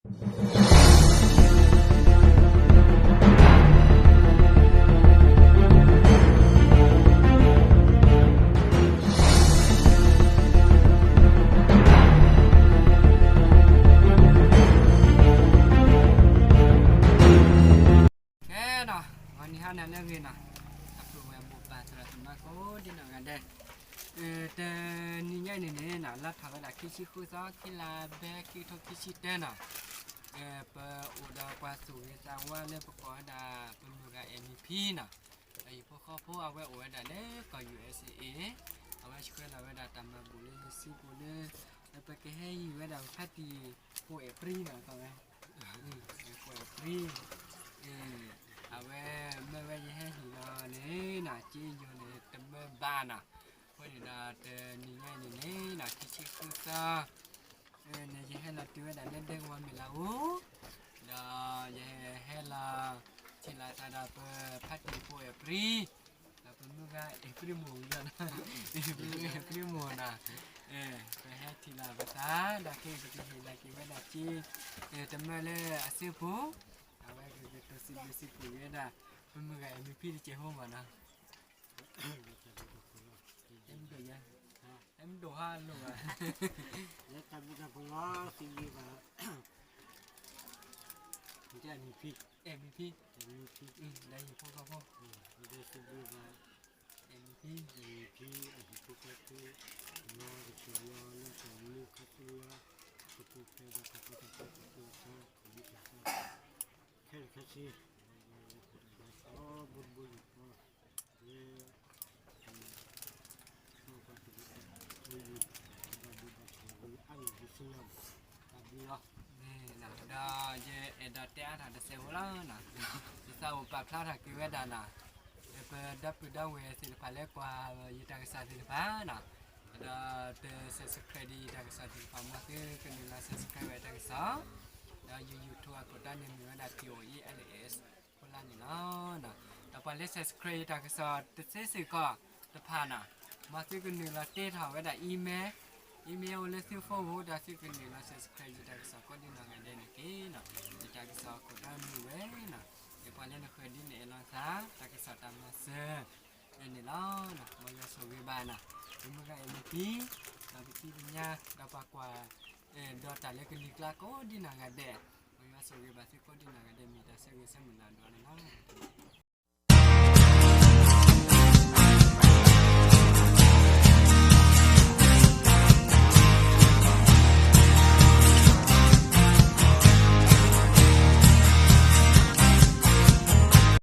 ကဲနီၤ, ဂီၤနံၤဟါနၤလၢအဂ့ၤနီၤ, အပူၤဝဲမိၢ်ပၢ်သရၣ်သမါကိးဒံနီၢ်ဂၤဒဲး, တနံၤညါအံၤန့ၣ်န့ၣ်နီၤ လါထီၣ်ဝဲဒၣ်ခံဆံဃုသီ ခံလါဘဲ ခံကထိခံဆံတၢနီၤ, ပအိၣ်ဒီးပှၤသူၣ်ဂ့ၤသးဝါလၢပကိးဝဲဒၣ် ပမုၢ်ဂၤ အဲၣ်မံၤဖံနီၤ, အဟံၣ်ဖိဃီဖိအဝဲအိၣ်ဝဲဒၣ်လၢကီၢ် ယူၣ်အ့းစ့ၣ်အ့ၣ်, အဝဲဆှၢလီၤဝဲဒၣ်တၢ်မၤဘူၣ်လၢယစုပူၤလၢ ပကဟဲဟံးဝဲဒၣ်ဖါတံၢ်ဖိအဲၣ်ပြံနီၤ, ဖိအဲၣ်ပြံ, အဝဲမၢဝဲယဟဲဟံၣ်လီၤန့ၣ်နီၤ က့ယိၤန့ၣ် တမၢဘၣ်နီၤ, အဃိန့ၣ်ဒီးတနံၤညါအံၤန့ၣ်န့ၣ်နီၤ ခံဆံဃုသီ န့ၣ် ယဟဲလီၤတုၤဝဲဒၣ်လၢဒဲကဝီၤမ့ၢ်လးအူ, ဒီးယဟဲလီၤ ထံၣ်လိာ်သးဒီးပဖါတံၢ်ဖိအဲၣ်ပြံ, ဒီးပမုၢ်ဂၤအဲၣ်ပြံမိၢ်လီၤ, ပမုၢ်ဂၤအဲၣ်ပြံမိၢ်နီၤ, ပဟဲထံၣ်လိာ်ပသး ဒီးခဲအံၤပကဟ့ၣ်လီၤက့ၤဝဲဒၣ်က့ တမၢလၢအစုပူၤ, အဝဲကကတိၤစံးဘျုးစံးဖှိၣ်က့ၤဝဲဒၣ် ပမုၢ်ဂၤအဲၣ်မံၤဖံတစဲးဖိမးနီၤ, အဲၣ်မဒိၣ်ယါ, အဲၣ်မဒိၣ်ဟါလိာ်ဘၣ်, လၢတၢ်ဘျုးတၢ်ဖှိၣ်လီၤ စံးဘျုးဘၣ် အဲၣ်မံၤဖံ, အဲၣ်မံၤဖံ, ဒီးဟံၣ်ဖိဃီဖိ, ဒီးစံးဘျုးဘၣ် အဲၣ်မံၤဖံ, အဲၣ်မံၤဖံ အဟံၣ်ဖိဃီဖိ, လၢကစၢ်ယွၤလၢတၢ်မူခါဆူညါ, ကပူၤဖျဲးဒီးတၢ်ကီတၢ်ခဲ တၢ်ကီတၢ်ခဲ ခဲလၢာ်ခဲဆ့, ဒီးဘူၣ်တၢ်ဒီးသီဘူၣ်ဘူၣ်ယိၤဃီ, ယဲ ဒီးယအဲၣ်ဒိးတဲအါထီၣ်တစဲးဖိလီၤနီၤ, ယသးအိၣ်ပာ်ဖျါထီၣ်က့ၤဝဲဒၣ်နီၤ, ပဒီပုၢ်ဒီဝဲၢ်သ့ၣ်တဖၣ်လၢကွၢ်ယတၢ်ကစီၣ်သ့ၣ်တဖၣ်နီၤ, ဒီးတ subscribe ဒီးယတၢ်ကစီၣ်သ့ၣ်တဖၣ် မ်သုကနုာ်လီၤ subscribe ဝဲတၢ်ကစီၣ်, ဒီးယ YouTube အခိၣ်တီန့ၣ်မ့ၢ်ဝဲဒၣ် P O E L S ဖိလၢန့ၣ်လီၤ. ဒီးပှၤလၢ subscribe ယတၢ်ကစီၣ်တသ့စ့ၢ်ကီးတဖၣ်နီၤ, မ်သုကနုာ်လီၤတ့ထီၣ်ဝဲဒၣ် email, email အိၣ်လၢသု phone ပူၤ ဒီးသုကနုာ်လီၤ subscribe ယတၢ်ကစီၣ်ကိးဒံနီၢ်ဂၤဒဲးန့ၣ်တက့ၢ်နီၤ, ယတၢ်ကစီၣ်အခိၣ်တီမ့ၢ်ဝဲနီၤ, ယပှၤလၢနဃၢၤဒ်န့ၣ်အဲၣ်လီၤသး တၢ်ကစီၣ်တၢ်မၤစၢၤ န့ၣ်လီၤ. မ်ယွၤဆိၣ်ဂ့ၤဘၣ်နီၤ, ပမုၢ်ဂၤအဲၣ်မံၤဖံ, ဒီးပသံပညါ ဒီးပှၤကွၢ် ဒီးတၢ်လၢကလံၤကျါကိးဒံနီၢ်ဂၤဒဲး, မ်ယွၤဆိၣ်ဂ့ၤဘၣ်သုကိးဒံနီၢ်ဂၤဒဲး မ့ၢ်တၢ်ဆၢဂ့ၤဆၢမုၢ်လၢ်ဒိၣ်န့ၣ်လီၤ.